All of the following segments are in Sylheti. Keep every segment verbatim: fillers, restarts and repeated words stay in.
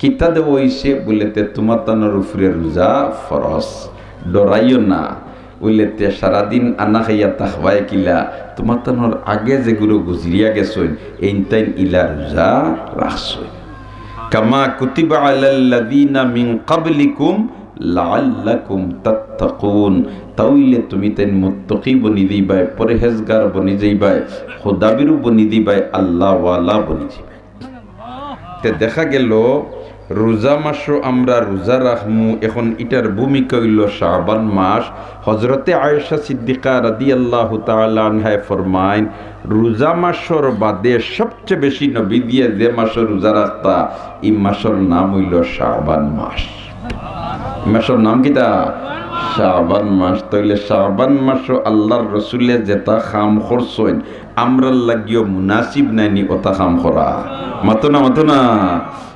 কিতা দেওয়া অইছে? বুলে, তে তুমাতানর উপরে রোজা ফরজ, ডরাইও না। বুলে, তে সারাদিন আনা খাইয়া থাকবায় কিলা? তুমাতানর আগে যেগুইন গুজরিয়া গেছইন, এইনতাইন ইলা রোজা রাখছইন। কামা কুতিবা আলাল্লাযীনা মিন ক্বাবলিকুম লাআল্লাকুম তাত্তাকুন। তা অইলে তুমিতাইন মুত্তাকি বনি যাইবায়, পরহেজগার বনি যাইবায়, খোদাভীরু বনি যাইবায়, আল্লাহওয়ালা বনি যাইবায়। তে দেখা গেল, রোজা মাসো আমরা রোজা রাখমু, এখন ইটার ভূমিকা অইলো শাবান মাস। হযরতে আয়েশা সিদ্দিকা রাদিয়াল্লাহু তাআলা আনহায় ফরমাইন, রোজা মাসর বাদে সবচে বেশি নবীজিয়ে যে মাসো রোজা রাখতা, ই মাসর নাম অইলো শাবান মাস। ই মাসর নাম কিতা? শাবান মাস। তা অইলে শাবান মাসো আল্লার রসুলে যেতা কাম করছইন, আমরার লাগিও মুনাসিব নায়নি অতা কাম করা? মাতো না, মাতো না।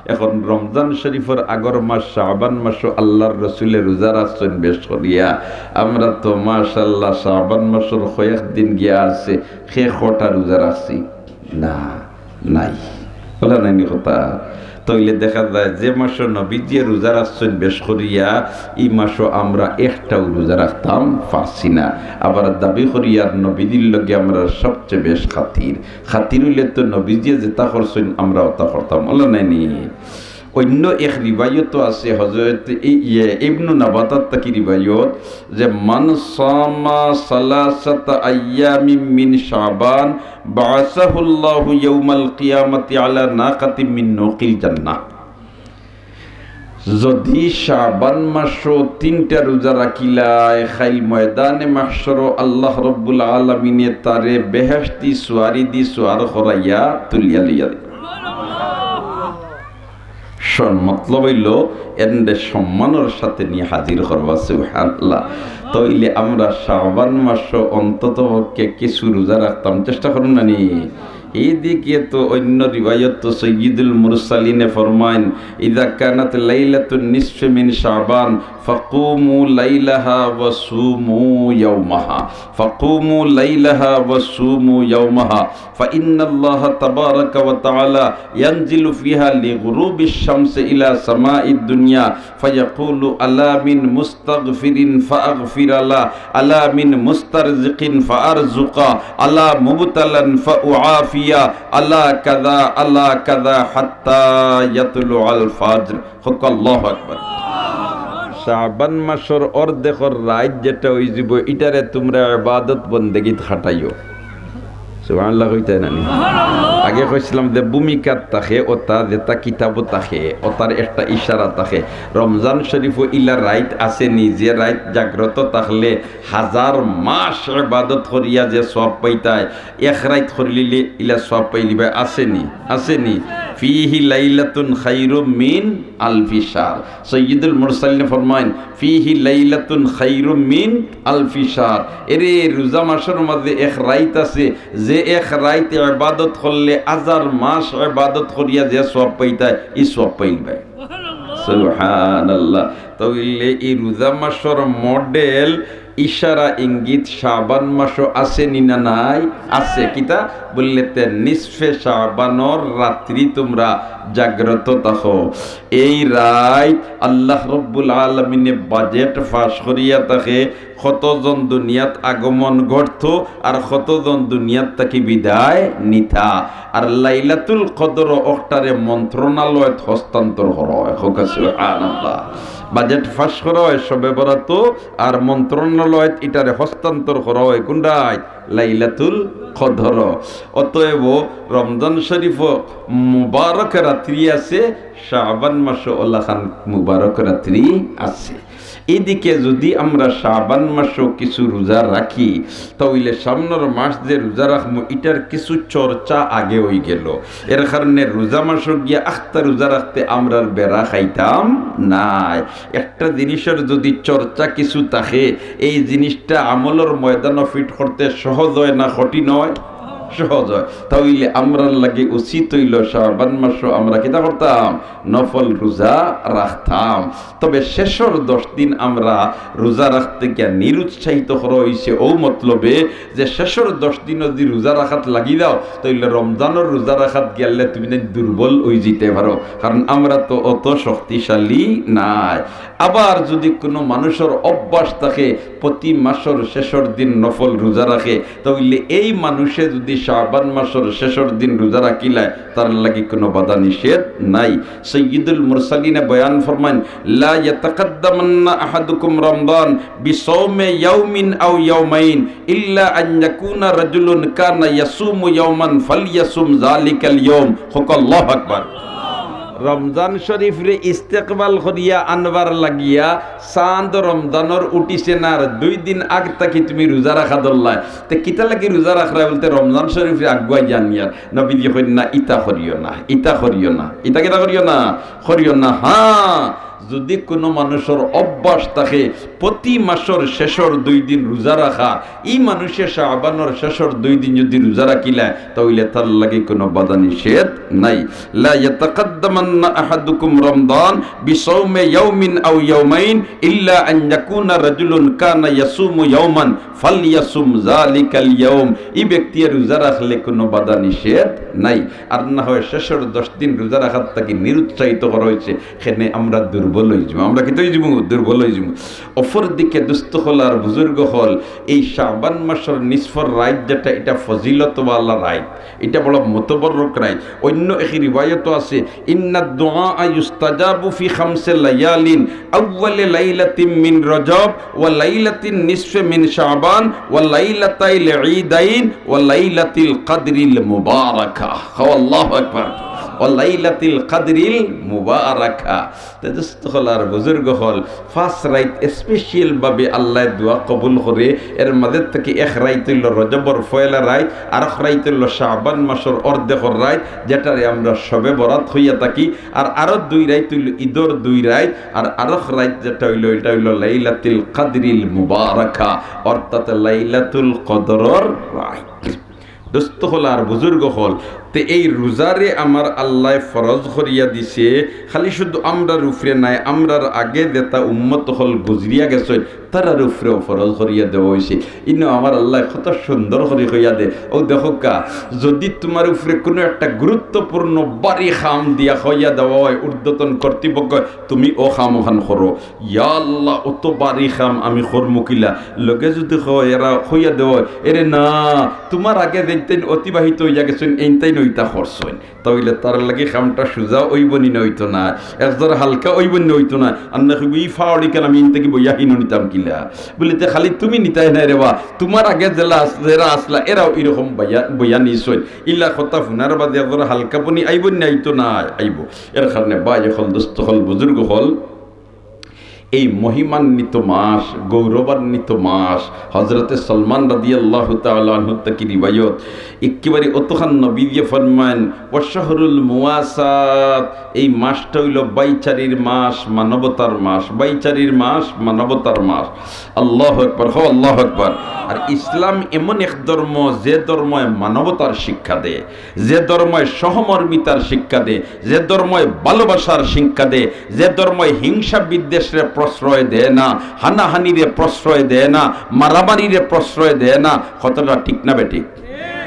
এখন রমজান শরিফর আগর মাস শাবান মাসো আল্লার রসুলে রোজা রাখছইন বেশ করিয়া। আমরা তো মাশাআল্লাহ শাবান মাসর কয়েক দিন গিয়া আছে, কে কটা রোজা রাখছি? না, নাই। অলা নায়নি কথা? তা অইলে দেখা যায় যে মাসো নবীজিয়ে রোজা রাখছইন বেশ করিয়া, ই মাসো আমরা একটাও রোজা রাখতাম পারছি না। আবার দাবি করিয়ার নবীজির লগে আমরার সবচে বেশ খাতির। খাতির অইলে তো নবীজিয়ে যেতা করছইন আমরা অতা করতাম, অলা নায়নি? অইন্য এক রিওয়ায়ত আছে, হযরত ই-, ইয়ে, ইবনু নাবাতাত থাকি রিওয়ায়ত, যে, "মান সামা সালাসাতা আইয়ামিম মিন শাবান বাআসাহুল্লাহু ইয়াউমাল কিয়ামাতি আলা নাকাতিম মিন নুকিল জান্নাহ।" যদি শাবান মাসো তিনটা রোজা রাখিলায়, কাইল ময়দানে মাহশরো আল্লাহ রব্বুল আলামিনে তারে বেহেশতি সুয়ারি দি সুয়ার করাইয়া তুলিয়া লইয়া দিবা। শোন, মতলব অইলো, এনরে সম্মানর সাথে নিয়া হাজির করবা, সুবহানাল্লাহ। তা অইলে আমরা শাবান মাসো অন্তত পক্ষে কিছু রোজা রাখতাম, চেষ্টা করমু না নি? এইদিকে তো অইন্য রিওয়ায়ত তো সৈয়দুল মুরসালিনে ফরমাইন, "ইযা কানাত লাইলাতুন নিসফি মিন শাবান ফাকুমু লাইলাহা ওয়া সুমু ইয়াওমাহা, ফাকুমু লাইলাহা ওয়া সুমু ইয়াওমাহা, ফাইন্নাল্লাহা তাবারাকা ওয়া তাআলা ইয়ানজিলু ফিহা লিগুরুবিশ শামসি ইলা সামাইদ দুনিয়া ফায়াকুলু আলা মিন মুস্তাগফিরিন ফাআগফির লা, আলা মিন মুস্তারজিকিন ফাআরজুকা, আলা মুবতালান ফাউআফিয়া, আলা কাযা, আলা কাযা হাত্তা ইয়াতলুআল ফাজর।" কউক্কা আল্লাহু আকবার। শাবান মাসর অর্ধেকর রাইত যেটা অইযিবো, ইটারে তুমরা ইবাদত বন্দেগিত খাটাইও। সুবহানাল্লাহ কইতায় না নি? আগে কইছলাম যে ভূমিকাত থাকে, অতা যেটা কিতাবো থাকে, অতার একটা ইশারা থাকে। রমজান শরিফো ইলা রাইত আছে নি, যে রাইত জাগ্রত থাকলে হাজার মাস ইবাদত করিয়া যে সওয়াব পাইতায়, এক রাইত করিলিলে ইলা সওয়াব পাইলিবায়, আছে নি? আছে নি? ফিহি লাইলাতুন খাইরুম মিন আলফি শাহর। সৈয়দুল মুরসালিনে ফরমাইন, "ফিহি লাইলাতুন খাইরুম মিন আলফি শাহর।" এরে, রোজা মাসর মাঝে এক রাইত আছে, যে এক রাইত ইবাদত করলে হাজার মাস ইবাদত করিয়া যে সওয়াব পাইতায়, ই সওয়াব পাইলিবায়। সুবহানাল্লাহ। তা অইলে ই রোজা মাসর মডেল ইশারা ইঙ্গিত শাবান মাসো আছে নি না নাই? আছে। কিতা? বুললে তে নিসফে শাবানর রাত্রি তুমরা জাগ্রত থাকো। এই রাইত আল্লাহ রব্বুল আলামিনে বাজেট ফাঁস করিয়া থাকে, কতজন দুনিয়াত আগমন ঘটতো আর কতজন দুনিয়াত থাকি বিদায় নিতা। আর লাইলাতুল কদর অকটারে মন্ত্রণালয়ত হস্তান্তর করা অয়। কউক্কা সুবহানাল্লাহ। বাজেট ফাঁস করা অয় শবে বরাতো, আর মন্ত্রণালয়ত ইটারে হস্তান্তর করা অয় কোন রাইত? লাইলাতুল কদর। অতএব রমজান শরিফো মুবারক রাত্রি আছে, শাবান মাসো অলাখান মুবারক রাত্রি আছে। এদিকে যদি আমরা শাবান মাসো কিছু রোজা রাখি, তা অইলে সামনর মাস যে রোজা রাখমু, ইটার কিছু চর্চা আগে অইগেলো। এর কারণে রোজা মাসো গিয়া আখতা রোজা রাখতে আমরার বেড়া খাইতাম নায়। একটা জিনিসর যদি চর্চা কিছু থাকে, এই জিনিসটা আমলর ময়দানো ফিট করতে সহজ অয় না কঠিন অয়? সহজ অয়। তা অইলে আমরার লাগি উচিত অইলো শাবান মাসো আমরা কিতা করতাম? নফল রোজা রাখতাম। তবে শেষর দশ দিন আমরা রোজা রাখতে গিয়া নিরুৎসাহিত করা অইছে অউ মতলবে যে শেষর দশ দিন যুদি রোজা রাখাত লাগি যাও, তা অইলে রমজানর রোজা রাখাত গেলে তুমি নানি দুর্বল অইযিতে পারো, কারণ আমরা তো অত শক্তিশালী নায়। আবার যুদি কুনু মানুষর অভ্যাস থাকে প্রতি মাসর শেষর দিন নফল রোজা রাখে, তা অইলে এই মানুষে যুদি শাবান মাসর শেষর দিন রোজা রাখিলায়, তার লাগি কুনু বাধা নিষেধ নাই। সাইয়্যিদুল মুরসালিনে বয়ান ফরমাইন, "লা ইয়াতাকাদ্দামান্না আহাদুকুম রমাদান বিসাওমি ইয়াউমিন আও ইয়াউমাইন ইল্লা আন ইয়াকুনা রাজুলুন কানা ইয়াসুমু ইয়াওমান ফালইয়াসুম যালিকাল ইয়াউম।" কউক্কা আল্লাহু আকবার। রমজান শরীফরে ইস্তেকবাল করিয়া আনবার লাগিয়া চান্দ রমজানর উঠিছে না, আর দুই দিন আগ থাকি তুমি রোজা রাখা ধরলায়। তে কিতা লাগি রোজা রাখরায় বুলতে রমজান শরীফরে আগুয়াই জানিয়ার। নবীজি কইন না, ইতা করিও না, ইতা করিও না, ইতা কিতা করিও না, করিও না। হ্যাঁ, যুদি কুনু মানুষর অভ্যাস থাকে প্রতি মাসর শেষর দুই দিন রোজা রাখা, ই মানুষে শাবানর শেষর দুই দিন যুদি রোজা রাখিলায়, তা অইলে তার লাগি কুনু বাধা নিষেধ নাই। লা ইয়াতাকাদ্দামান্না আহাদুকুম রমাদান বিসাওমি ইয়াউমিন আও ইয়াউমাইন ইল্লা আন ইয়াকুনা রাজুলুন কানা ইয়াসুমু ইয়াওমান ফালইয়াসুম যালিকাল ইয়াউম। ই ব্যক্তিয়ে রোজা রাখলে কুনু বাধা নিষেধ নাই। আর না হয় শেষর দশ দিন রোজা রাখাত থাকি নিরুৎসাহিত করা অইছে, কেনে আমরা দুর্বল অইযিমু। আমরা কিতা অইযিমু? দুর্বল অইযিমু। অপরদিকে দোস্ত অকল আর বুজুর্গ অকল, এই শাবান মাসর নিসফর রাইত যেটা, ইটা ফজিলতওয়ালা রাইত, ইটা বড় মুতবররক রাইত। অইন্য এক রিওয়ায়তো আছে, "ইন্নাদ দুআআ ইউস্তাজাবু ফি খামসি লায়ালিন, আউয়ালি লাইলাতিম মিন রজব, ওয়া লাইলাতিন নিসফি মিন শাবান, ওয়া লাইলাতাইল ঈদাইন, ওয়া লাইলাতিল কাদরিল মুবারাকা।" কও আল্লাহু আকবার। "ওয়া লাইলাতিল কাদরিল মুবারাকা।" তে দোস্ত অকল আর বুজুর্গ অকল, পাঁচ রাইত special ভাবে আল্লায় দোয়া কবুল করে। এর মাঝে থাকি এক রাইত অইলো রজবর পয়লা রাইত, আরক রাইত অইলো শাবান মাসর অর্ধেকর রাইত, যেটারে আমরা শবে বরাত কইয়া থাকি। আর আরো দুই রাইত অইলো ঈদর দুই রাইত, আর আরক রাইত যেটা অইলো, ইটা অইলো লাইলাতুল কাদরিল মুবারাকা, অর্থাৎ লাইলাতুল কদরর রাইত। দোস্ত অকল আর বুজুর্গ অকল, তে এই রোজারে আমার আল্লায় ফরজ করিয়া দিছে, খালি শুধু আমরার উপরে নায়, আমরার আগে যেতা উম্মত অকল গুজরিয়া গেছইন, তারার উপরেও ফরজ করিয়া দেওয়া অইছে। ইনো আমার আল্লায় কত সুন্দর করি কইয়া দে, "অউ দেখউক্কা, যুদি তুমার উপরে কুনু একটা গুরুত্বপূর্ণ ভারি কাম দিয়া কইয়া দেওয়া অয় ঊর্ধ্বতন কর্তৃপক্ষ, তুমি অউ কাম অখান করো।" ইয়া আল্লাহ, অত ভারি কাম আমি করমু কিলা? লগে যুদি কয়, এরা কইয়া দেওয়া অয়, "এরে না, তুমার আগে যেইনতাইন অতিবাহিত অইয়া গেছইন, এইনতাইন অউ ইতা করছইন।" তা অইলে তার লাগি কামটা সুজা অইবো নি না অইতো নায়? একজরা হালকা অইবো নি না অইতো নায়? আর না কইবো, "ই ফাওড়ি কেন আমি ইন থাকি বইয়া হিনো নিতাম কিলা?" বুলে, "তে খালি তুমি নিতায় নায় রে বা, তুমার আগে যেলা আস-, যেরা আসলা, এরাও ইরকম বইয়া, বইয়া নিছইন।" ইলা কথা হুনার বাদে একজরা হালকাপনি আইবো নি না অইতো নায়? আইবো। এর কারণে ভাই অকল, দোস্ত অকল, বুজুর্গ অকল, এই মহিমান্বিত মাস, গৌরবান্বিত মাস, হযরতে সলমান রাদিয়াল্লাহু তাআলা আনহু থাকি রিওয়ায়াত, একেবারে অতখান নবীয়ে ফরমাইন, "ওয়া শাহরুল মুওয়াসাত", এই মাসটা অইলো ভাইচারির মাস, মানবতার মাস, ভাইচারির মাস, মানবতার মাস। আল্লাহু আকবার, কও আল্লাহু আকবার। আর ইসলাম এমন এক ধর্ম, যে ধর্মে মানবতার শিক্ষা দেয়, যে ধর্মে সহমর্মিতার শিক্ষা দেয়, যে ধর্মে ভালোবাসার শিক্ষা দেয়, যে ধর্মে হিংসা বিদ্বেষরে প্রশ্রয় দেয় না, হানাহানিরে প্রশ্রয় দেয় না, মারামারিরে প্রশ্রয় দেয় না। কথাটা ঠিক না বেঠিক?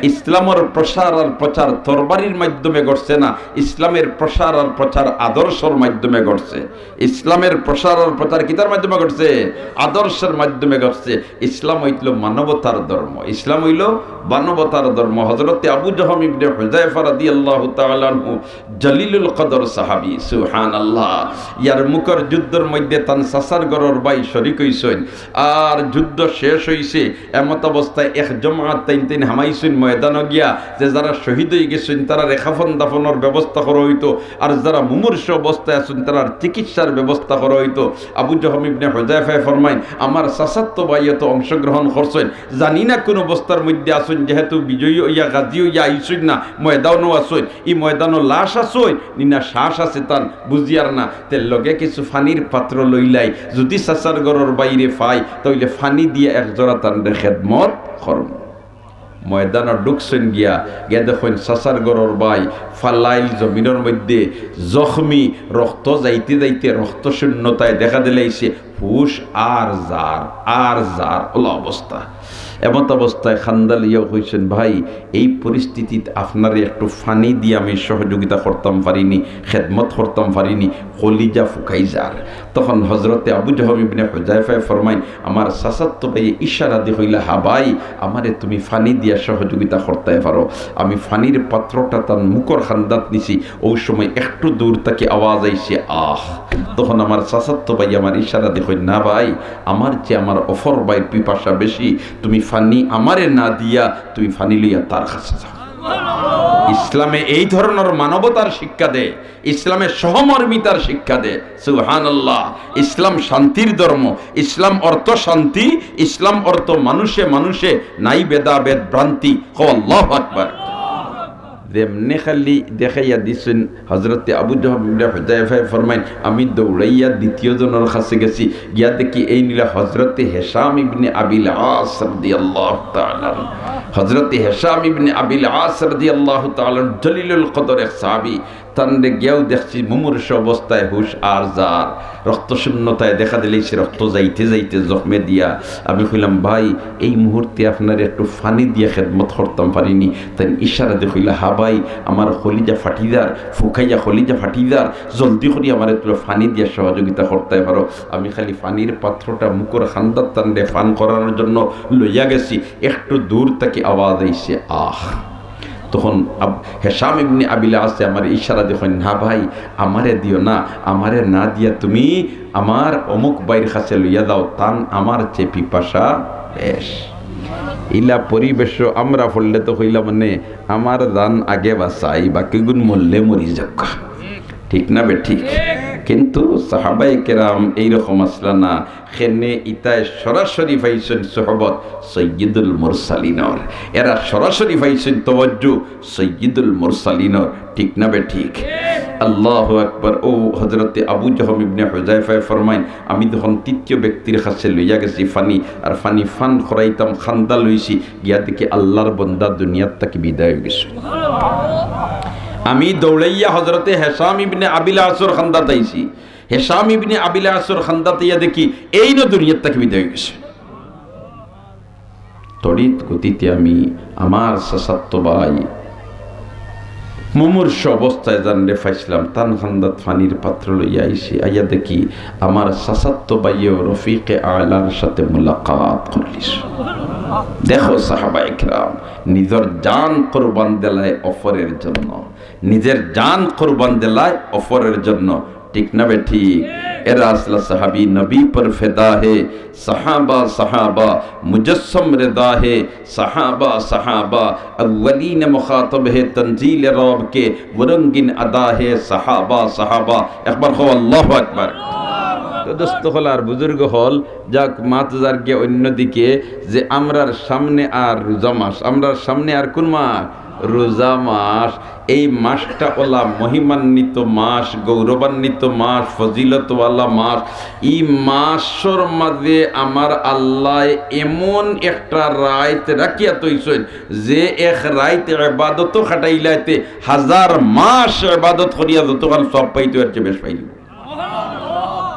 ইসলামর প্রসার আর প্রচার তরবারির মাধ্যমে ঘটছে না, ইসলামের প্রসার আর প্রচার আদর্শর মাধ্যমে ঘটছে। ইসলামের প্রসার আর প্রচার কিতার মাধ্যমে ঘটছে? আদর্শের মাধ্যমে ঘটছে। ইসলাম অইলো মানবতার ধর্ম, ইসলাম অইলো মানবতার ধর্ম। হযরতে আবু জহম ইবনে হুযায়ফা রাদিয়াল্লাহু তাআলা আনহু জলিলুল কদর সাহাবী, সুবহানাল্লাহ। ইয়ারমুকর যুদ্ধর মধ্যে তান চাচার ঘরর ভাই শরিক অইছইন, আর যুদ্ধ শেষ অইছে। এমত অবস্থায় এক জমাত তাইন তাইন হামাইছইন ময়দানো গিয়া, যে যারা শহীদ অইগেছইন তারারে কাফন দাফনর ব্যবস্থা করা অইতো, আর যারা মুমূর্ষু অবস্থায় আছইন তারার চিকিৎসার ব্যবস্থা করা অইতো। আবু জহম ইবনে হুযায়ফায় ফরমাইন, "আমার চাচাতো ভাইয়ে তো অংশগ্রহণ করছইন, জানি না কুন অবস্থার মধ্যে আছইন, যেহেতু বিজয়ী অইয়া গাজী অইয়া আইছইন না, ময়দানো আছইন, ই ময়দানো লাশ আছইন নি না শ্বাস আছে তান বুঝিয়ার না, তে লগে কিছু পানির পাত্র লইলাই, যুদি চাচার ঘরর ভাইরে পাই, তা অইলে পানি দিয়া এক জরা তানরে খেদমত করমু।" ময়দানো ঢুকছইন গিয়া, গিয়া দেখইন চাচার ঘরর ভাই ফালাইল জমিনর মধ্যে জখমি, রক্ত যাইতে যাইতে রক্ত শূন্যতায় দেখা দিলাইছে, হুশ আর যার, আর যার, অলা অবস্থা। এমত অবস্থায় কান্দা লইয়াউ কইছইন, "ভাই, এই পরিস্থিতিত আপনারে একটু পানি দিয়া আমি সহযোগিতা করতাম পারিনি, খেদমত করতাম পারিনি, কলিজা ফুকাই যার।" তখন হজরতে আবু জহম ইবনে হুজাইফায় ফরমাইন, আমার চাচাতো ভাইয়ে ইশারা দি কইলা, "হা ভাই, আমারে তুমি পানি দিয়া সহযোগিতা করতায় পারো।" আমি পানির পাত্রটা তান মুখর কান্দাত নিছি, অউ সময় একটু দূর থাকি আওয়াজ আইছে, "আহ।" তখন আমার চাচাতো ভাইয়ে আমার ইশারা দি কইন, "না ভাই, আমার চেয়ে আমার অপর ভাইর পিপাসা বেশি, তুমি পানি আমারে না দিয়া তুমি পানি লইয়া তার কাছে যাও।" ইসলামে এই ধরনর মানবতার শিক্ষা দেয়, ইসলামে সহমর্মিতার শিক্ষা দেয়। সুবহানাল্লাহ। ইসলাম শান্তির ধর্ম, ইসলাম অর্থ শান্তি, ইসলাম অর্থ মানুষে মানুষে নাই ভেদাভেদ ভ্রান্তি। কও আল্লাহু আকবার। যেমনে খালি দেখাইয়া দিছইন, হজরতে আবু জহম ইবনে হুজাইফায় ফরমাইন, আমি দৌড়াইয়া দ্বিতীয় জনর কাছে গেছি, গিয়া দেখি এইন অইলা হজরতে হিশাম ইবনে আবিল আস রাদিয়াল্লাহু তাআলা আনহু। হজরতে হিশাম ইবনে আবিল আস রাদিয়াল্লাহু তাআলা আনহু জলিলুল কদর এক সাহাবী, তানরে গিয়াউ দেখছি মুমূর্ষ অবস্থায় হুশ আর যার, রক্তশূন্যতায় দেখা দিলাইছে রক্ত যাইতে যাইতে জখমে দিয়া। আমি কইলাম, "ভাই, এই মুহূর্তে আপনারে একটু পানি দিয়া খেদমত করতাম পারিনি?" তাইন ইশারা দি কইলা, "হা ভাই, আমার কলিজা ফাটি যার, ফুকাইয়া কলিজা ফাটি যার, জলদি করি আমারে তুমি পানি দিয়া সহযোগিতা করতায় পারো।" আমি খালি পানির পাত্রটা মুখর কান্দাত তানরে পান করানোর জন্য লইয়া গেছি, একটু দূর থাকি আওয়াজ আইছে, "আহ।" তখন আব-, হিশাম ইবনে আবিল আসে আমারে ইশারা দি কইন, "না ভাই, আমারে দিও না, আমারে না দিয়া তুমি আমার অমুক ভাইর কাছে লইয়া যাও, তান আমার চেয়ে পিপাসা বেশ।" ইলা পরিবেশো আমরা পড়লে তো কইলাম, মানে, "আমার জান আগে বাঁচাই, বাকিগুন মরলে মরি যাউক্কা।" ঠিক না বেঠিক? কিন্তু সাহাবায়ে কেরাম এইরকম আছলা না, কেনে ইতায় সরাসরি পাইছইন সোহবত সৈয়দুল মুরসালিনর। এরা সরাসরি পাইছইন তওয়াজ্জু সৈয়দুল মুরসালিনর। ঠিক না বেঠিক? আল্লাহু আকবার। অউ হজরতে আবু জহম ইবনে হুজাইফায় ফরমাইন, আমি তখন তৃতীয় ব্যক্তির কাছে লইয়া গেছি পানি, আর পানি পান করাইতাম কান্দা লইছি, গিয়া দেখি আল্লাহর বন্দা দুনিয়ার থাকি বিদায় অইগেছে। আমি দৌড়াইয়া হজরতে হিশাম ইবনে আবিল আসর কান্দাত আইছি। হিশাম ইবনে আবিল আসর কান্দাত আইয়া দেখি এইনও দুনিয়ার থাকি বিদায় অইগেছে। তড়িৎ গতিতে আমি আমার চাচাতো ভাই মুমূর্ষ অবস্থায় যানরে পাইছলাম, তান কান্দাত পানির পাত্র লইয়া আইছি। আইয়া দেখি আমার চাচাতো ভাইয়েও রফিকে আলার সাথে মুলাকাত করলিছে। দেখো সাহাবায়ে কেরাম, নিজর জান কুরবান দিলায় অপরের জন্য, নিজর জান কুরবান দিলায় অপরের জন্য। ঠিক না বেঠিক? এরা আছলা সাহাবী, নবী পর ফিদা হে, সাহাবা সাহাবা, মুজাসসম রেদা হে, সাহাবা সাহাবা, اولین مخاطب ہے تنزیل رب کے، وہ رنگین ادا ہے صحابہ صحابہ۔ একবার কও আল্লাহু আকবার। তো দোস্ত অকল আর বুজুর্গ অকল, যাক, মাত যার গিয়া অন্যদিকে, যে আমরার সামনে আর রোজা মাস, আমরার সামনে আর কোন মাস? রোজা মাস। এই মাসটা অলা মহিমান্বিত মাস, গৌরবান্বিত মাস, ফজিলতওয়ালা মাস। ই মাসর মাঝে আমার আল্লায় এমন একটা রাইত রাখিয়া থইছইন, যে এক রাইত ইবাদতো কাটাইলাইতে হাজার মাস ইবাদত করিয়া যতখান সওয়াব পাইতো, এর চেয়ে বেশ পাইলো।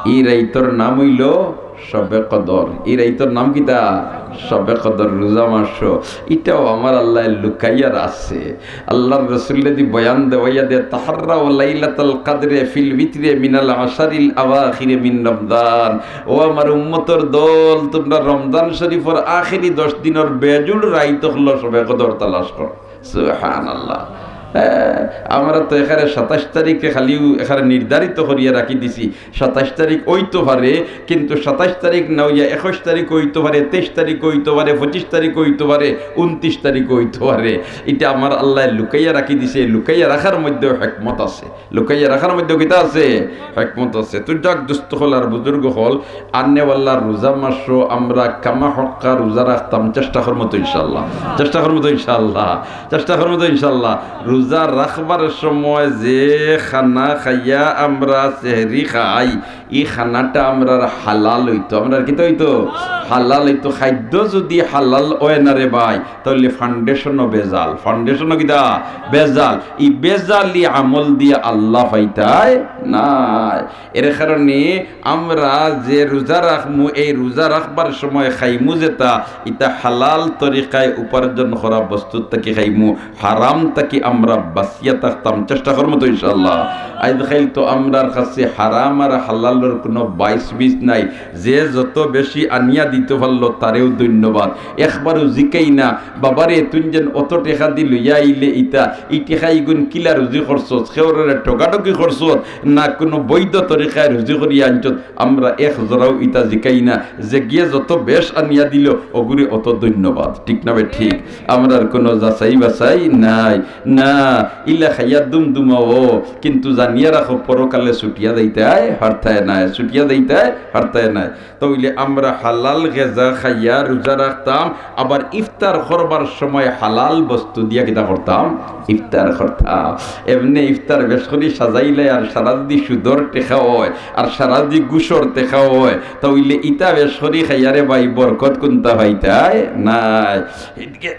ই রাইতর নাম অইলো শবে কদর। ই রাইতর নাম কিতা? শবে কদর, রোজা মাস। ইটাও আমার আল্লায় লুকাইয়া রাখছে। আল্লাহর রসুলে দি বয়ান দেওয়াইয়া দে, "তাহাররাও লাইলাতাল কাদরে ফিল বিতরে মিনাল আশারিল আওয়াখিরে মিন রমজান।" ও আমার উম্মতর দল, তুমরা রমজান শরীফর আখেরি দশ দিনর বেজুড় রাইত অকলো শবে কদর তালাশ করো। সুবহানাল্লাহ। হ্যাঁ, আমরা তো এখানে সাতাইশ তারিখে খালি এখানে নির্ধারিত করিয়া রাখি দিছি, সাতাইশ তারিখ অইতো পারে, কিন্তু সাতাইশ তারিখ না অইয়া একুশ তারিখ অইতো পারে, তেইশ তারিখ অইতো পারে, পঁচিশ তারিখ অইতো পারে, ঊনত্রিশ তারিখ অইতো পারে। ইটা আমার আল্লায় লুকাইয়া রাখি দিছে, লুকাইয়া রাখার মধ্যেও হেকমত আছে, লুকাইয়া রাখার মধ্যেও কিতা আছে? হেকমত আছে। তো যাক, দোস্ত অকল আর বুজুর্গ অকল, আনেওয়ালা রোজা মাসো আমরা কামা হক্কা রোজা রাখতাম, চেষ্টা করমু তো ইনশাআল্লাহ, চেষ্টা করমু তো ইনশাআল্লাহ, চেষ্টা করমু তো ইনশাআল্লাহ। রোজা রাখবার সময় যে খানা খাইয়া আমরা সেহরি খাই, ই খানাটা আমরার হালাল অইতো। আমরার কিতা অইতো? হালাল অইতো। খাদ্য যুদি হালাল অয় না রে ভাই, তাইলে foundation-ও বেজাল। Foundation-ও কিতা? বেজাল। ই বেজালি আমল দিয়া আল্লাহ পাইতায় নায়। এর কারণে আমরা যে রোজা রাখমু, এই রোজা রাখবার সময় খাইমু যেটা, ইটা হালাল তরিকায় উপার্জন করা বস্তুর থাকি খাইমু। হারাম থাকি আমরা বাঁচিয়া থাকতাম, চেষ্টা করমু তো ইনশাআল্লাহ। আইজ কাইল তো আমরার কাছে হারাম আর হালালর কুনু বাইশ বিশ নাই। যে যত বেশি আনিয়া দিতো পারলো, তারেউ ধন্যবাদ। একবারও জিকাই না, "বাবারে, তুইন যেন অত টেকা দি লইয়া আইলে ইতা, ই টেকা ইগুন কিলা রুজি করছস, কেউররে ঠগাঠগি করছস, না কুনু বৈধ তরিকায় রুজি করিয়া আনছস?" আমরা এক জরাও ইতা জিকাই না। যেগিয়ে যত বেশ আনিয়া দিলো, অগুরে অত ধন্যবাদ। ঠিক না বে ঠিক? আমরার কুনু যাচাই বাছাই নাই। না, ইলা খাইয়া দুমদুমাও, কিন্তু জানিয়া রাখো, পরকালে ছুটিয়া যাইতায় পারতায় নায়, ছুটিয়া যাইতায় পারতায় নায়। তাইলে আমরা হালাল গেজা খাইয়া রোজা রাখতাম, আবার ইফতার করবার সময় হালাল বস্তু দিয়া কিতা করতাম? ইফতার করতাম। এমনে ইফতার বেশ করি সাজাইলে আর সারা যুদি সুদর টেকা অয়, আর সারা যুদি ঘুষর টেকা অয়, তাইলে ইতা বেশ করি খাইয়া রে ভাই বরকত কুনতা পাইতায় নায়। এদিকে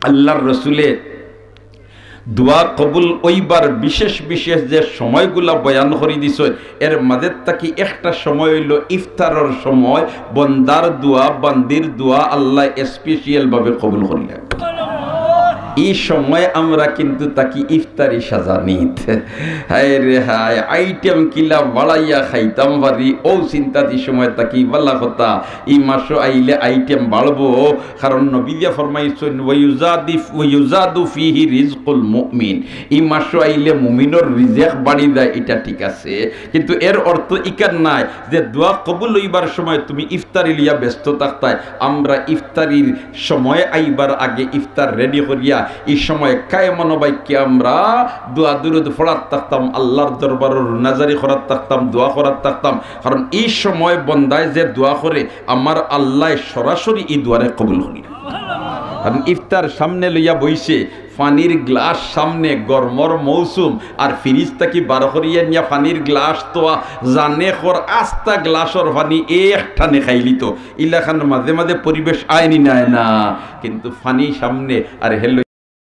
আল্লাহর রসুলে দোয়া কবুল অইবার বিশেষ বিশেষ যে সময়গুলা বয়ান করি দিছইন, এর মাঝে থাকি একটা সময় অইলো ইফতারর সময়। বন্দার দোয়া, বান্দির দোয়া আল্লায় special ভাবে কবুল করিলা। ই সময় আমরা কিন্তু থাকি ইফতারি সাজানিত। হায় রে হায়, item কিলা বাড়াইয়া খাইতাম পারি, অউ চিন্তাত ই সময় থাকি। বালা কথা, ই মাসও আইলে item বাড়বো, কারণ নবীজিয়ে ফরমাইছইন, "ওয়ায়ুজাদি-, ওয়ায়ুজাদু ফিহি রিজকুল মুমিন।" ই মাসও আইলে মুমিনর রিজেক বাড়ি যায়, ইটা ঠিক আছে, কিন্তু এর অর্থ ইখান নায় যে দোয়া কবুল অইবার সময় তুমি ইফতারি লইয়া ব্যস্ত থাকতায়। আমরা ইফতারির সময় আইবার আগে ইফতার ready করিয়া ই সময় কায় মনোবাক্যে আমরা দোয়া দুরুদ পড়াত থাকতাম, আল্লাহর দরবারো রুনাজারি করাত থাকতাম, দোয়া করাত থাকতাম। কারণ ই সময় বন্দায় যে দোয়া করে, আমার আল্লায় সরাসরি ই দোয়ারে কবুল করি। কারণ ইফতার সামনে লইয়া বইছে, পানির গ্লাস সামনে, গরমর মৌসুম, আর ফ্রিজ থাকি বার করিয়া নিয়া পানির গ্লাস তো জানে কর আস্তা গ্লাসর পানি এক টানে খাইলিতো। ইলাখান মাঝে মাঝে পরিবেশ আয়নি নায় না, কিন্তু পানি সামনে আর হেলো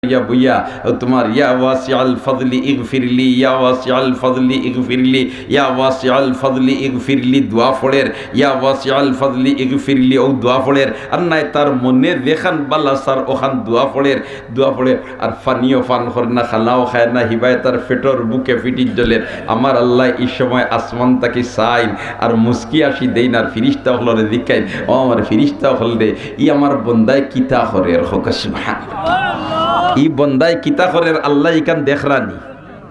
ইয়া বইয়া, ও তোমার ইয়া ওয়াসিআল ফাদলি ইগফিরলি, ইয়া ওয়াসিআল ফাদলি ইগফিরলি, ইয়া ওয়াসিআল ফাদলি ইগফিরলি দোয়া পড়ের, ইয়া ওয়াসিআল ফাদলি ইগফিরলি অউ দোয়া পড়ের। আর নায় তার মনে যেখান বালা সার অখান দোয়া পড়ের, দোয়া পড়ের। আর পানিও পান করে না, খানাও খায় না, হিবায় তার পেটর ভুকে ফিটির জ্বলের। আমার আল্লায় ই সময় আসমান থাকি চাইন আর মুস্কি আসি দেইন আর ফিরিস্তা অকলরে জিকাইন, "ও আমার ফিরিস্তা অকলরে, ই আমার বন্দায় কিতা করের?" কউক্কা সুবহানাল্লাহ। ই বন্দায় কিতা করের আল্লায় ইখান দেখরানি?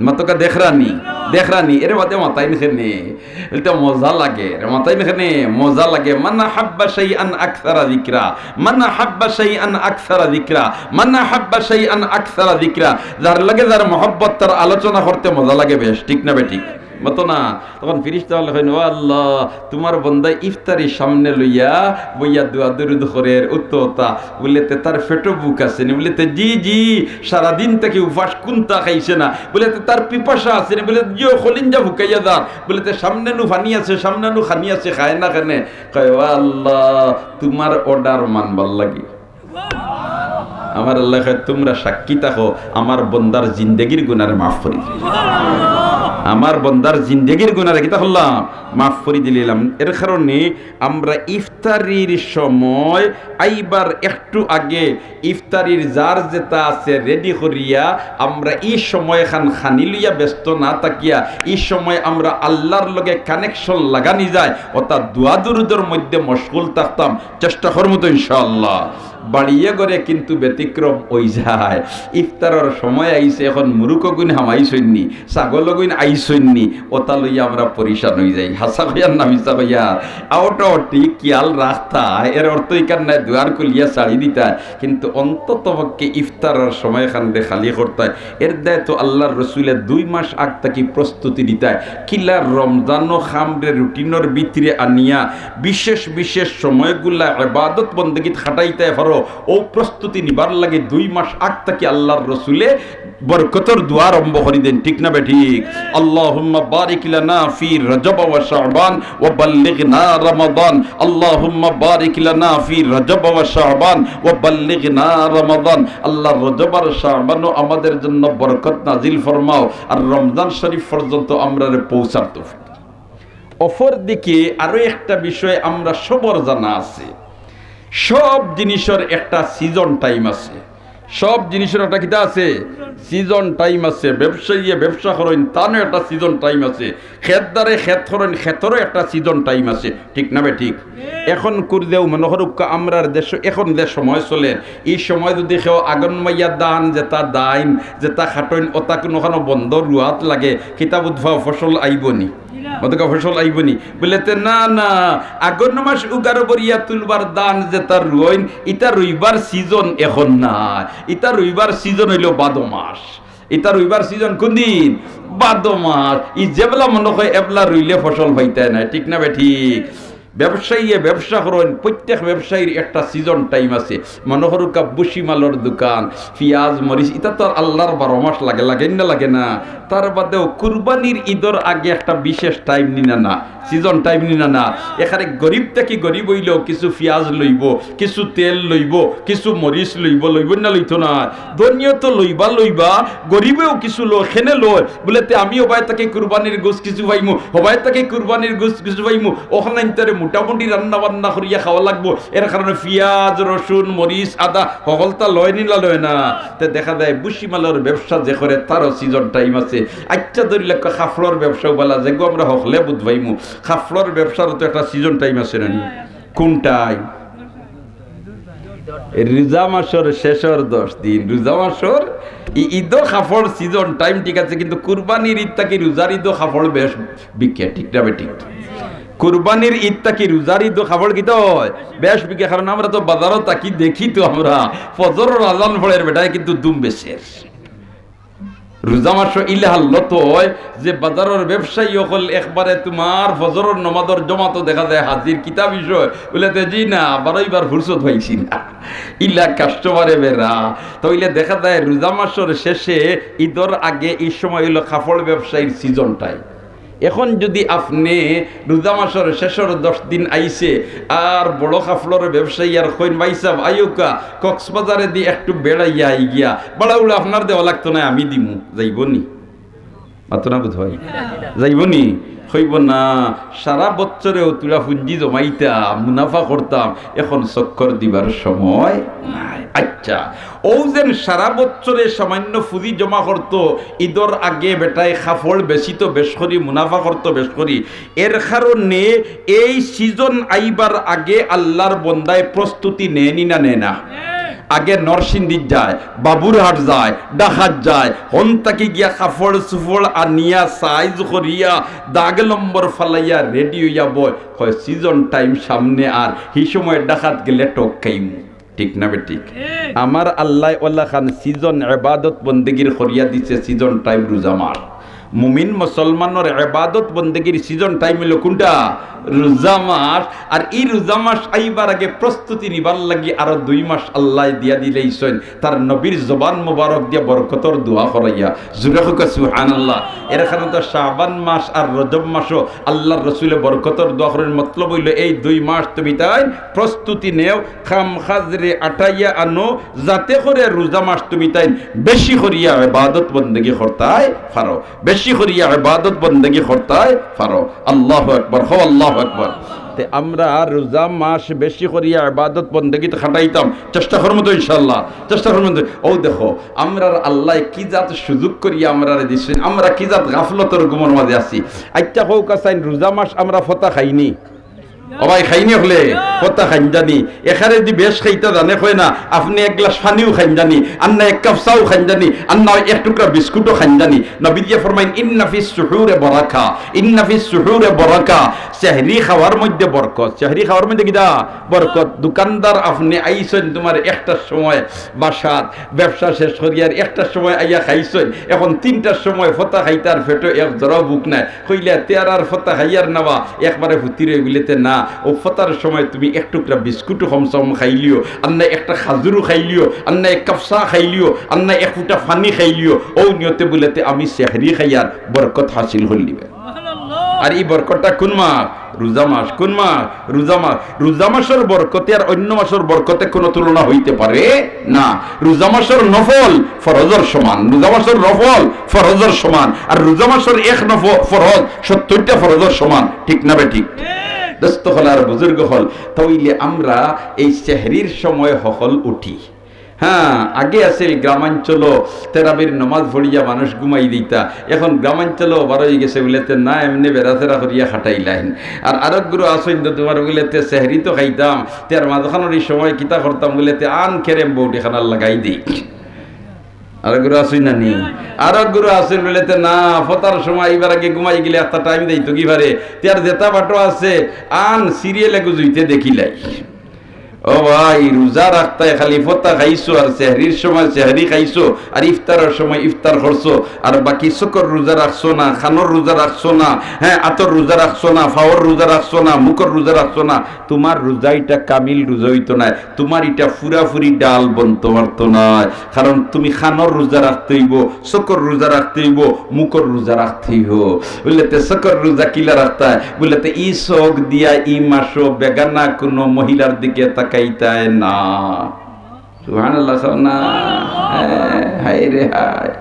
মাতউক্কা দেখরানি? দেখরানি? এরে বাদে মাতাইন কেনে? ইটা মজা লাগে, এরে মাতাইন কেনে? মজা লাগে। মান আহাব্বা শাইআন আকসারা যিকরা, মান আহাব্বা শাইআন আকসারা যিকরা, মান আহাব্বা শাইআন আকসারা যিকরা। যার লগে যার মহব্বত, তার আলোচনা করতে মজা লাগে বেশ, ঠিক না বেঠিক? মাতো না? তখন ফিরিস্তা অকলে কইন, "ও আল্লাহ, তোমার বন্দায় ইফতারি সামনে লইয়া বইয়া দোয়া দুরুদ করের, উত্তরতা।" বুলে, "তে তার পেটো ভুক আছে নি?" বুলে, "তে জি, জি, সারাদিন থাকি উপাস, কুন্তা খাইছে না।" বুলে, "তে তার পিপাসা আছে নি?" বুলে, "জি, ও কলিঞ্জা ভুকাইয়া যার।" বুলে, "তে সামনে নু পানি আছে, সামনে নু পানি আছে, খায় না কেনে?" কয়, "ও আল্লাহ, তোমার order মানবার লাগি।" আমার আল্লায় কয়, "তোমরা সাক্ষী থাকো, আমার বন্দার জিন্দেগির গুনারে মাফ করি দিলাম। আমার বন্দার জিন্দেগির গুনারে কিতা করলাম? মাফ করি দিলাম।" এর কারণে আমরা ইফতারির সময় আইবার একটু আগে ইফতারির যার যেটা আছে ready করিয়া আমরা ই সময়খান খানি লইয়া ব্যস্ত না থাকিয়া ই সময় আমরা আল্লাহর লগে connection লাগানি যায়, অর্থাৎ দোয়া দুরুদর মধ্যে মশগুল থাকতাম। চেষ্টা করমু তো ইনশাআল্লাহ। বাড়িয়ে ঘরে কিন্তু ব্যতিক্রম অই যায়। ইফতারর সময় আইছে, এখন মুরুক অগুইন হামাইছইন নি, ছাগল অগুইন আইছইন নি, ওটা লইয়া আমরা পরেশান অই যাই। হাছা কইয়ার না মিছা কইয়ার? আওটা ঠিক খিয়াল রাখতা, এর অর্থ ইখান নায় দুয়ার খুলিয়া ছাড়ি দিতা, কিন্তু অন্তত পক্ষে ইফতারর সময়খানরে খালি করতা। এর দায় তো আল্লাহর রসুলে দুই মাস আগ থাকি প্রস্তুতি দিতা। কিলা রমজানো খামরে রুটিনর ভিতরে আনিয়া বিশেষ বিশেষ সময়গুলা ইবাদত বন্দেগিত খাটাইতায় পারো, অউ প্রস্তুতি নিবার লাগি দুই মাস আগ থাকি আল্লার রসুলে বরকতর দোয়া আরম্ভ করি দেইন, ঠিক না বেঠিক? আল্লাহুম্মা বারিক লানা ফি রজব ওয়া শাবান ওয়া বাল্লিগনা রমাদান। আল্লাহুম্মা বারিক লানা ফি রজব ওয়া শাবান ওয়া বাল্লিগনা রমাদান। আল্লাহ, রজব আর শাবানও আমাদের জন্য বরকত নাজিল ফরমাও, আর রমজান শরীফ পর্যন্ত আমরারে পৌঁছার তৌফিক। অপর দিকে আরো একটা বিষয় আমরা সবর জানা আছে, সব জিনিসর একটা সিজন টাইম আছে। সব জিনিসর একটা কিতা আছে? সিজন টাইম আছে। ব্যবসায়ীয়ে ব্যবসা করইন, তানও একটা সিজন টাইম আছে। খেতদারে খেত করইন, খেতরও একটা সিজন টাইম আছে, ঠিক না বেঠিক? এখন কুরদেও মনে করুক্কা, আমরার দেশো এখন যে সময় চলের, ই সময় যদি কেউ আগুন মাইয়া ধান যেতা দাইন, যেতা কাটইন, ওতা কুনুখানো বন্ধ রুয়াত লাগে, কিতা বুধবা ফসল আইবো নি? মতকা ফসল আইবো নি? বুলে তে না, না, আগুন মাস উগারো বরিয়া তুলবার ধান যেতা রুইন, ইতা রুইবার সিজন এখন না। ইতা রুইবার সিজন অইলো ভাদো মাস। ইতা রুইবার সিজন কুনদিন? ভাদো মাস। ই যেবলা মনো কয় এবলা রুইলে ফসল পাইতায় নায়, ঠিক না বেঠিক? ব্যবসায়ীয়ে ব্যবসা করইন, প্রত্যেক ব্যবসায়ীর একটা সিজন টাইম আছে। মনো করুক্কা, ভুসি মালর দোকান, পিয়াজ, মরিচ, ইতা তো আর আল্লার বারো মাস লাগে, লাগে না, লাগে না? তার বাদেও কুরবানির ইদর আগে একটা বিশেষ টাইম নি না, না, সিজন টাইম নি না, না? এখানে গরিব থাকি গরিব অইলেও কিছু পিয়াজ লইবো, কিছু তেল লইবো, কিছু মরিচ লইবো, লইবো না লইতো না? ধনীয়ে তো লইবা লইবা, গরিবেও কিছু লয়, কেনে লয়? বুলে তে আমি হবায় থাকি কুরবানির গোস্ত কিছু পাইমু, হবায় থাকি কুরবানির গোস্ত কিছু পাইমু, অখান আনতারে মোটামুটি রান্না বান্না করিয়া খাওয়া লাগবো। এর কারণে পিয়াজ, রসুন, মরিচ, আদা হকলতা লয় নি না লয় না? তে দেখা যায় ভুসি মালর ব্যবসা যে করে তারও সিজন টাইম আছে। আইচ্ছা, ধরি রাখো কাপড়র ব্যবসাও বালা, যেগু আমরা হকলে বুধ পাইমু, কাপড়র ব্যবসারও তো একটা সিজন টাইম আছে না নি? কুন টাইম? রোজা মাসর শেষর দশ দিন, রোজা মাসর ই-, ইদো কাপড় সিজন টাইম ঠিক আছে, কিন্তু কুরবানির ইদ থাকি রোজার ইদো কাপড় বেশ বিকে, ঠিক না বেঠিক? কুরবানির ইদ থাকি রোজার ইদো কাপড় কিতা অয়? বেশ বিকে, কারণ আমরা তো বাজারো থাকি, দেখি তো আমরা, ফজরর আজান পড়ের বেটায় কিন্তু দুম বেচের। রোজা মাসো ইলা হালত অয় যে বাজারর ব্যবসায়ী অকল একবারে তুমার ফজরর নমাজর জমাতো দেখা যায় হাজির। কিতা বিষয়? বুলে তে জি না, বারইবার ফুরসত পাইছি না, ইলা কাস্টমারে বেড়া। তে অইলে দেখা যায় রোজা মাসর শেষে, ইদর আগে, ই সময় অইলো কাপড় ব্যবসায়ীর সিজন টাইম। এখন যুদি আপনে রোজা মাসর শেষর দশ দিন আইছে, আর বড় কাপড়র ব্যবসায়ী আর কইন, "ভাইসাব, আইউক্কা, কক্সবাজারেদি একটু বেড়াইয়া আইগিয়া, ভাড়া উড়া আপনার দেওয়া লাগতো নায়, আমি দিমু", যাইবো নি? মাতো না বুধ অয়? যাইবো নি? কইবো না, সারা বছরে অতুরা পুঞ্জি জমাইতাম, মুনাফা করতাম, এখন চক্কর দিবার সময় নাই। আইচ্ছা, অউ যেন সারা বছরে সামান্য পুঁজি জমা করতো, ইদর আগে বেটায় কাপড় বেচিতো বেশ করি, মুনাফা করতো বেশ করি, এর কারণে এই সিজন আইবার আগে আল্লার বন্দায় প্রস্তুতি নেয় নি না নেয় না? আগে নরসিংদীত যায়, বাবুরহাট যায়, ঢাকাত যায়, হন থাকি গিয়া কাপড় চুপড় আনিয়া সাইজ করিয়া দাগ নম্বর ফালাইয়া রেডি অইয়া বয়, কয় সিজন টাইম সামনে, আর হি সময় ঢাকাত গেলে ঠক খাইমু। ঠিক না বেঠিক? আমার আল্লায় অলাখান সিজন এবাদত বন্দেগির করিয়া দিছে, সিজন টাইম রোজা মাস। মুমিন মুসলমানর এবাদত বন্দেগির সিজন টাইম অইলো কুনটা? রোজা মাস। আর ই রোজা মাস আইবার আগে প্রস্তুতি নিবার লাগি আরো দুই মাস আল্লায় দিয়া দিলাইছইন, তার নবীর জবান মোবারক দিয়া বরকতর দোয়া করাইয়া। জুরে কউক্কা সুবহানাল্লাহ। এর কারণে তো শাবান মাস আর রজব মাসও আল্লার রসুলে বরকতর দোয়া করইন। মতলব অইলো, এই দুই মাস তুমি তাইন প্রস্তুতি নেও, কাম কাজরে আটাইয়া আনো, যাতে করে রোজা মাস তুমি তাইন বেশি করিয়া ইবাদত বন্দেগি করতায় পারো, বেশি করিয়া ইবাদত বন্দেগি করতায় পারো। আল্লাহু আকবার, কও আল্লাহু আকবার। তে আমরা রোজা মাস বেশি করিয়া ইবাদত বন্দেগিত খাটাইতাম, চেষ্টা করমু তো ইনশাআল্লাহ, চেষ্টা করমু তো। অউ দেখো, আমরার আল্লায় কি জাত সুযোগ করিয়া আমরারে দিছইন, আমরা কি জাত গাফলতর ঘুমর মাঝে আছি। আইচ্ছা কউক্কা চাইন, রোজা মাস আমরা ফতা খাইনি? ও ভাই, খাইনি অকলে? ফতা খাইন জানি। এখানে যদি বেশ খাইতা জানে কয় না, আপনে এক গ্লাস পানিও খাইন জানি, আর না এক কাপ চাও খাইন জানি, আর না এক টুকরা বিস্কুটও খাইন জানি। নবীজিয়ে ফরমাইন, "ইন্না ফিস সুহুরে বারাকা, ইন্না ফিস সুহুরে বারাকা।" সেহরি খাওয়ার মধ্যে বরকত, সেহরি খাওয়ার মধ্যে কিতা? বরকত। দোকানদার, আপনে আইছইন তুমার একটার সময় বাসাত, ব্যবসা শেষ করিয়ার একটার সময় আইয়া খাইছইন, এখন তিনটার সময় ফতা খাইতার, পেটো এক জরাও ভুক নাই, কইলে, "তে আর, আর ফতা খাইয়ার না বা, একবারে ফুতি রই", বুলে, "তে না, অউ ফতার সময় তুমি এক টুকরা বিস্কুটও কমসে কম খাইলিও, আর না একটা খাজুরও খাইলিও, আর না এক কাপ চা খাইলিও, আর না এক ফুটা পানি খাইলিও। অউ নিয়তে বুলেতে আমি সেহরি খাইয়ার বরকত হাসিল করিলিবে। আর ই বরকতটা কুন মাস? রোজা মাস। কুন মাস? রোজা মাস। রোজা মাসর বরকতে আর অইন্য মাসর বরকতে কুনু তুলনা অইতে পারে না। রোজা মাসর নফল ফরজর সমান, রোজা মাসর নফল ফরজর সমান, আর রোজা মাসর এক নফল ফরজ সত্তইরটা ফরজর সমান। ঠিক না বেঠিক? দোস্ত অকল আর বুজুর্গ অকল, তাইলে আমরা এই সেহরির সময় হকল উঠি। হ্যাঁ, আগে আছিল গ্রামাঞ্চলো তেরাবির নমাজ পড়িয়া মানুষ ঘুমাই দিতা, এখন গ্রামাঞ্চলো বার অইগেছে বুলেতে না, এমনে বেড়াতেরা করিয়া খাটাইলাইন। আর আরক গুরু আছইন তো তুমার বুলেতে সেহরি তো খাইতাম, তের মাঝখানোর ই সময় কিতা করতাম বুলেতে আন ক্যারেম বোর্ড এখান লাগাই দেই। আরক গুরু আছইন না নি? আরক গুরু আছইন বুলেতে না, ফতার সময় ইবার আগে ঘুমাই গেলে একটা টাইম দেই তো কি পারে, তের যেটা বাটো আছে আন সিরিয়ালে গুজুইতে দেখিলাই। ও ভাই, রোজা রাখতায় খালি ফতা খাইছো আর সেহরির সময় সেহরি খাইছো আর ইফতারর সময় ইফতার করছো, আর বাকি চকুর রোজা রাখছো না, কানর রোজা রাখছো না, হ্যাঁ, আতর রোজা রাখছো না, পাওর রোজা রাখছো না, মুখর রোজা রাখছো না, তুমার রোজা ইটা কামিল রোজা অইতো নায়, তুমার ইটা পুরাপুরি ডাল বনতো পারতো নায়। কারণ তুমি কানর রোজা রাখতে অইবো, চকুর রোজা রাখতে অইবো, মুখর রোজা রাখতে অইবো। বুলেতে চকুর রোজা কিলা রাখতায়? বুলেতে ই চোখ দিয়া ই মাসো বেগানা কুনু মহিলার দিকে তাকাইতায় না। সুবহানাল্লাহ, কও না? হ্যাঁ, হায় রে হায়।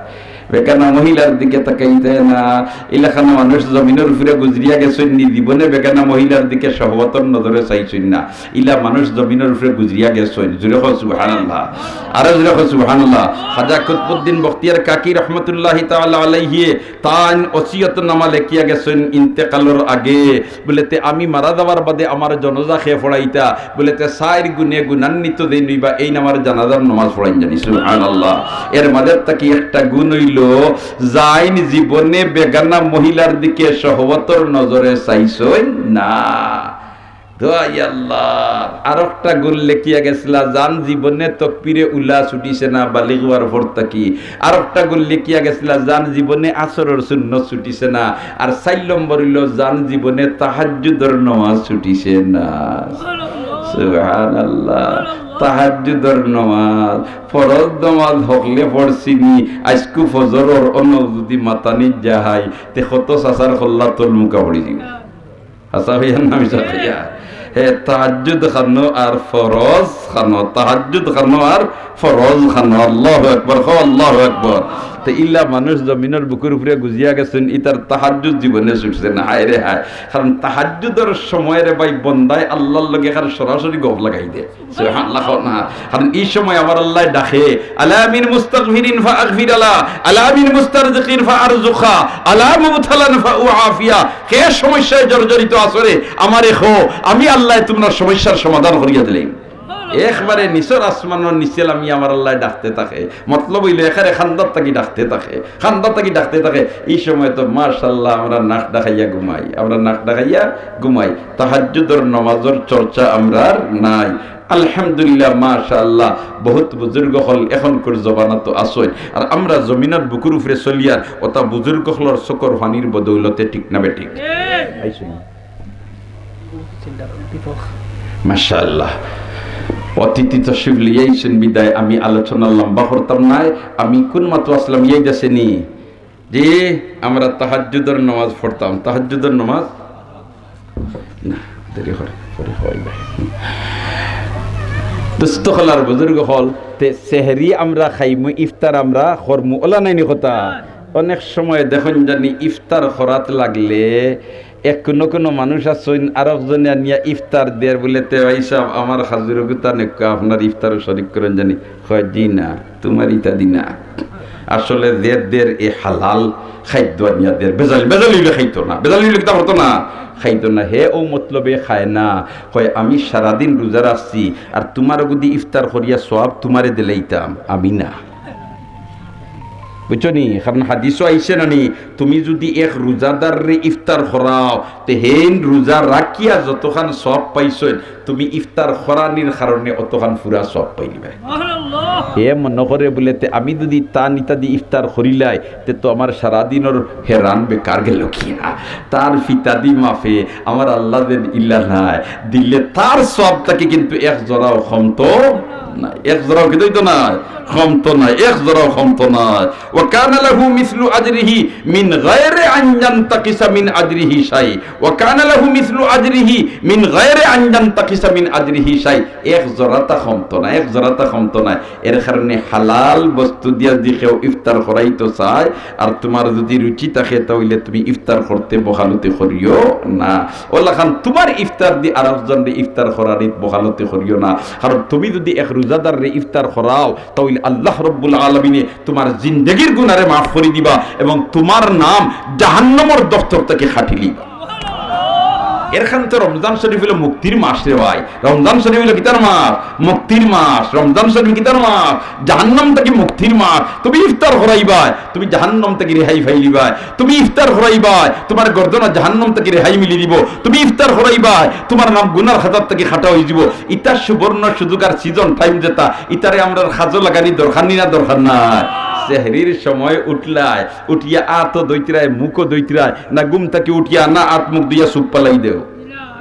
বেগানা মহিলার দিকে তাকাইতায় না। ইলাখান মানুষ জমিনর উপরে গুজরিয়া গেছইন নি, জীবনে বেগানা মহিলার দিকে শহবতর নজরে চাইছইন না। ইলা মানুষ জমিনর উপরে গুজরিয়া গেছইন। জোরে কও সুবহানাল্লাহ। আরো জোরে কও সুবহানাল্লাহ। খাজা কুতবুদ্দিন বখতিয়ার কাকি রহমতুল্লাহি তাআলা আলাইহি তাইন ওসিয়তনামা লেখিয়া গেছইন ইন্তেকালর আগে, বুলেতে আমি মারা যাওয়ার বাদে আমার জনাজা কে পড়াইতা, বুলেতে চাইর গুণে গুণান্বিত যেইন অইবা এইন আমার জানাজার নমাজ পড়াইন জানি। সুবহানাল্লাহ। এর মাঝে থাকি একটা গুণ অইলো, যাইন জীবনে বেগানা মহিলার দিকে শহবতর নজরে চাইছইন না। দোয়াই আল্লাহ। আরোকটা গুণ লেখিয়া গেছিলা, যান জীবনে তকবিরে উলা ছুটিছে না বালিগ অওয়ার পর থাকি। আরোকটা গুণ লেখিয়া গেছিলা, যান জীবনে আসরর সুন্নত ছুটিছে না। আর চাইর নম্বর অইলো, যান জীবনে তাহাজ্জুদর নমাজ ছুটিছে না। সুবহানাল্লাহ। তাহাজ্জুদর নমাজ, ফরজ নমাজ হকলে পড়ছি নি, আইজকু ফজরর অনো যদি মাতানি যাই, তে কত চাচার কল্লা তলমুখা পড়ি দিবা। হাছা কইয়ার না মিছা কইয়ার? হে, তাহাজ্জুদ খানো আর ফরজ খানো, তাহাজ্জুদ খানো আর ফরজ খানো। আল্লাহু আকবার, কও আল্লাহু আকবার। তে ইলা মানুষ জমিনর বুকুর উপরে গুজিয়া গেছইন, ইতার তাহাজ্জুদ জীবনে ছুটছে না। হায় রে হায়। কারণ তাহাজ্জুদর সময় রে ভাই বন্দায় আল্লাহর লগে কার সরাসরি গফ লাগাই দে। সুবহানাল্লাহ কও না। কারণ ই সময় আমার আল্লায় ডাকে, "আলা মিন মুস্তাগফিরিন ফাআগফির লা, আলা মিন মুস্তারজিকিন ফাআরজুকা, আলা মুবতালান ফাউআফিয়া।" কে সমস্যায় জর্জরিত আছো রে, আমারে কও, আমি আল্লায় তুমরার সমস্যার সমাধান করিয়া দিলাম। একবারে নিচর আসমানর নিচে লামি আমার আল্লায় ডাকতে থাকে। মতলব অইলো একেরে কান্দাত থাকি ডাকতে থাকে, কান্দাত থাকি ডাকতে থাকে। ই সময় তো মাশাআল্লাহ আমরা নাক ডাকাইয়া ঘুমাই, আমরা নাক ডাকাইয়া ঘুমাই। তাহাজ্জুদর নমাজর চর্চা আমরার নাই। আলহামদুলিল্লাহ, মাশাআল্লাহ, বহুত বুজুর্গ অকল এখনকুর জমানাত আছইন। আর আমরা জমিনর বুকুর উপরে চলিয়ার অতা বুজুর্গ অকলর চকুর পানির বদৌলতে, ঠিক না বেঠিক? আইছইন। মাশাআল্লাহ। অতিথি তশরিফ লইয়া আইছইন বিদায় আমি আলোচনা লম্বা করতাম নায়। আমি কুন মাতো আছলাম, ইয়াদ আছে নি? জি, আমরা তাহাজ্জুদর নমাজ পড়তাম। তাহাজ্জুদর নমাজ? না, দেরি করে, পরে খাওয়াইবা। দোস্ত অকল আর বুজুর্গ অকল, তে সেহরি আমরা খাইমু, ইফতার আমরা করমু, অলা নায়নি কথা? অনেক সময় দেখইন জানি ইফতার করাত লাগলে এক কুনু কুনু মানুষ আছইন, আরক জনে আনিয়া ইফতার দের, বুলে, "তে ভাইসাব, আমার খাজুর গুতা নেউক্কা, আপনার ইফতারো শরিক করইন জানি।" কয়, "জি না, তুমার ইতা দি না।" আসলে যে দের এ হালাল খাদ্য আনিয়া দের, বেজাল, বেজাল অইলে খাইতো না, বেজাল অইলে কিতা করতো না, খাইতো না। হে অউ মতলবে খায় না, কয়, "আমি সারাদিন রোজা রাখছি, আর তুমার গুদি ইফতার করিয়া সওয়াব তুমারে দিলাইতাম, আমি না।" বুঝছো নি? কারণ হাদিসো আইছে না নি, তুমি যুদি এক রোজাদাররে ইফতার করাও, তে হেইন রোজা রাখিয়া যতখান সওয়াব পাইছইন, তুমি ইফতার করানির কারণে অতখান পুরা সওয়াব পাইলিবায়। হে মনো করে বুলে, "তে আমি যুদি তান ইতা দি ইফতার করিলাই, তে তো আমার সারাদিনর হেরান বেকার গেল কি না?" তার ফিতা দি মাফে আমার আল্লাহ যেন ইলা নাই, দিলে তার সওয়াব থাকি কিন্তু এক জরাও কমতো না, এক জরাও কি দইতো না, কমতো না, এক জরাও কমতো না। ওয়া কানা লাহু মিসলু আজরিহি মিন গায়রি আন ইয়ানতাকিসা মিন আজরিহি শাই। ওয়া কানা লাহু মিসলু আজরিহি মিন গায়রি আন ইয়ানতাকিসা মিন আজরিহি শাই। এক জরাতা কমতো না, এক জরাতা কমতো না। এর কারণে হালাল বস্তু দিয়া যদি কেউ ইফতার করাইতো চায়, আর তুমার যুদি রুচি থাকে, তা অইলে তুমি ইফতার করতে বখালতি করিও না। অলাখান তুমার ইফতার দি আরকজনরে ইফতার করানিত বখালতি করিও না। কারণ তুমি যুদি এক রোজাদাররে ইফতার করাও, তা অইলে আল্লাহ রব্বুল আলামিনে তুমার জিন্দেগির গুনারে মাফ করি দিবা এবং তুমার নাম জাহান্নামর দফতর থাকি কাটি লিবা। এর কারণে তো রমজান শরীফ অইলো মুক্তির মাস রে ভাই। রমজান শরীফ অইলো কিতার মাস? মুক্তির মাস। রমজান শরীফ কিতার মাস? জাহান্নাম থাকি মুক্তির মাস। তুমি ইফতার করাইবায়, তুমি জাহান্নাম থাকি রেহাই পাইলিবায়। তুমি ইফতার করাইবায়, তুমার গর্দনা জাহান্নাম থাকি রেহাই মিলি দিবো। তুমি ইফতার করাইবায়, তুমার নাম গুনার খাতার থাকি কাটা অই যিবো। ইতা সুবর্ণ সুযোগ আর season time যেটা, ইতারে আমরার কাজো লাগানি দরকার নি না দরকার নাই? সেহরির সময় উঠলায়, উঠিয়া আতও ধইতরায়, মুখও ধইতরায়, না ঘুম থাকি উঠিয়া না আত মুখ ধইয়া সুপ ফালাই দেও?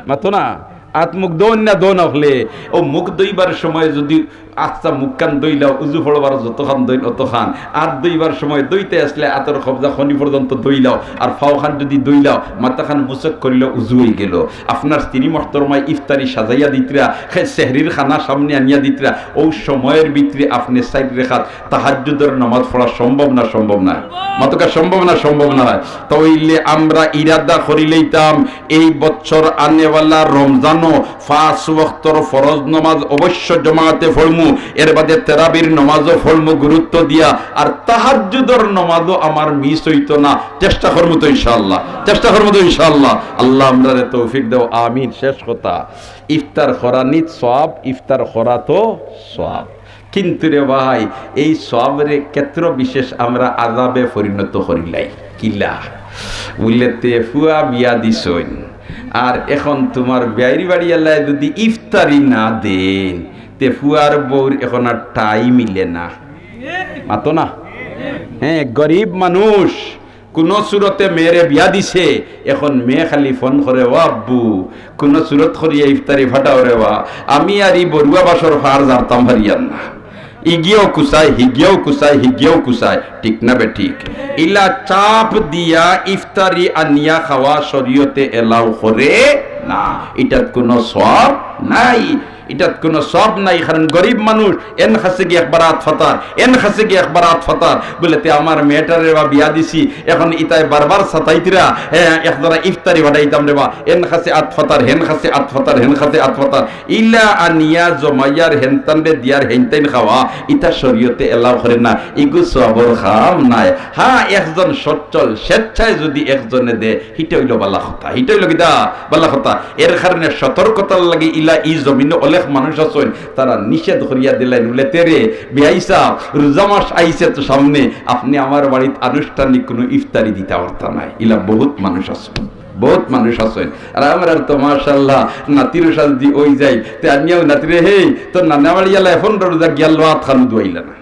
মাতো না, আত মুখ ধইন না, ধইন অকলে। অউ মুখ ধইবার সময় যুদি আচ্ছা মুখখান ধইলাও, উজু পড়বার যতখান ধইন অতখান, আত ধইবার সময় ধইতে আসলে আতর কবজা খনি পর্যন্ত ধইলাও, আর ফাওখান যুদি ধইলাও, মাথাখান মুসক করিলাও, উজু অইগেলো। আপনার স্ত্রী মহতরমায় ইফতারি সাজাইয়া দিতরা, খে-, সেহরির খানা সামনে আনিয়া দিতরা, অউ সময়র ভিতরে আপনে চাইর রেখাত তাহাজ্জুদর নামাজ পড়া সম্ভব না, সম্ভব না? মাতকা সম্ভব না, সম্ভব না? তা অইলে আমরা ইরাদা করিলাইতাম, এই বছর আনেওয়ালা রমজানও পাঁচ ওয়াক্তর ফরজ নামাজ অবশ্য জমাতে পড়মু, এর বাদে তেরাবির নামাজও পড়মু গুরুত্ব দিয়া, আর তাহাজ্জুদর নামাজও আমার miss অইতো না। চেষ্টা করমু তো ইনশাআল্লাহ, চেষ্টা করমু তো ইনশাআল্লাহ। আল্লাহ আমরারে তৌফিক দেও, আমিন। শেষ কথা, ইফতার করানিত সওয়াব, ইফতার করা তো সওয়াব। কিন্তু রে ভাই, এই সওয়াবরে ক্ষেত্র বিশেষ আমরা আযাবে পরিণত করিলাই। কিলা? বুলে, তে ফুয়া বিয়া দিছইন, আর এখন তুমার বিয়াইর বাড়িআলায় যুদি ইফতারি না দেইন, তে ফুয়ার বউর এখন আর time মিলে না। মাতো না? হ্যাঁ, গরিব মানুষ, কুনু সুরতে মেয়েরে বিয়া দিছে, এখন মেয়ে খালি ফোন করে, "ও আব্বু, কুনু সুরত করিয়া ইফতারি ফাটাও রে বা, আমি আর ই বড়ুয়া বাসর ফার জারতাম পারিয়ার না।" ইগিয়াও কুসায়, হিগিয়াও কুসায়, হিগিয়াও কুসায়, ঠিক না বেঠিক? ইলা চাপ দিয়া ইফতারি আনিয়া খাওয়া শরীয়তে allow করে না, ইটাত কুনু সওয়াব নাই। ইটাত কুনু সওয়াব নাই, কারণ গরিব মানুষ, এন কাছে গিয়া একবার আত ফাতার, এন কাছে গিয়া একবার আত ফাতার। বুলে, "তে আমার মেয়েটারে বা বিয়া দিছি, এখন ইতায় বারবার সাতাইতরা, হ্যাঁ, এক জরা ইফতারি ফাটাইতাম রে বা, এন কাছে আত ফাতার, হেন কাছে আত ফাতার, হেন কাছে আত ফাতার।" ইলা আনিয়া জমাইয়ার হেনতানরে দিয়ার হেনতাইন খাওয়া, ইতা শরীয়তে allow করে না, ইগু সওয়াবর কাম নায়। হ্যাঁ, একজন সচ্ছল স্বেচ্ছায় যুদি একজনে দে, হিটা অইলো বালা কথা, হিটা অইলো কিতা? বালা কথা। এর কারণে সতর্কতার লাগি ইলা ই জমিনো অলেক মানুষ আছইন, তারা নিষেধ করিয়া দিলাইন, বুলে, "তে রে, বিয়াই সাব, রোজা মাস আইছে তো সামনে, আপনে আমার বাড়িত আনুষ্ঠানিক কুনু ইফতারি দিতা পারতা নায়।" ইলা বহুত মানুষ আছইন, বহুত মানুষ আছইন। আর আমরার তো মাশাআল্লাহ নাতির সাজ দি অই যাই, তে আনিয়াও নাতিরে, "হে, তোর নানা বাড়িআলায় পনরো রোজা গিয়ালো আত খানু ধুয়াইলা না।"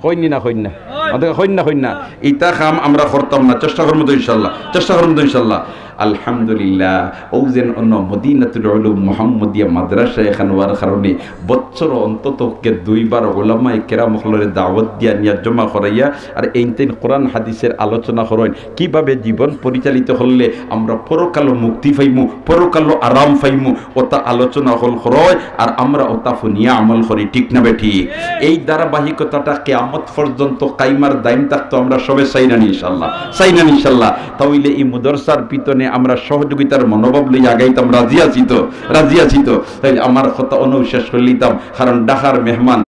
কইন নি না, কইন না? আমাদের কইন না, কইন না? ইতা কাম আমরা করতাম না, চেষ্টা করমু তো ইনশাআল্লাহ, চেষ্টা করমু তো ইনশাআল্লাহ। আলহামদুলিল্লাহ, অউ যেন অন্য মদিনাতুল উলুম মোহাম্মদিয়া মাদ্রাসা এখান অওয়ার কারণে বছর অন্তত পক্ষে দুইবার উলামায়ে কেরাম অকলরে দাওয়াত দিয়া নিয়া জমা করাইয়া আর এইনতেইন কোরআন হাদিসের আলোচনা করইন, কিভাবে জীবন পরিচালিত করলে আমরা পরকালো মুক্তি পাইমু, পরকালো আরাম পাইমু, ওতা আলোচনা অকল করইন আর আমরা ওতা হুনিয়া আমল করি, ঠিক না বেঠিক? এই ধারাবাহিকতাটা কিয়ামত পর্যন্ত কায়েম আর দায়েম থাকতো, আমরা সবে চাই না নি ইনশাআল্লাহ, চাই না নি ইনশাআল্লাহ। তা অইলে ই মাদ্রাসার পিতনে আমরা সহযোগিতার মনোভাব লইয়া আগাইতাম, রাজি আছি তো, রাজি আছি তো। তাইলে আমার কথা অনউ শেষ করিলিতাম, কারণ ঢাকার মেহমান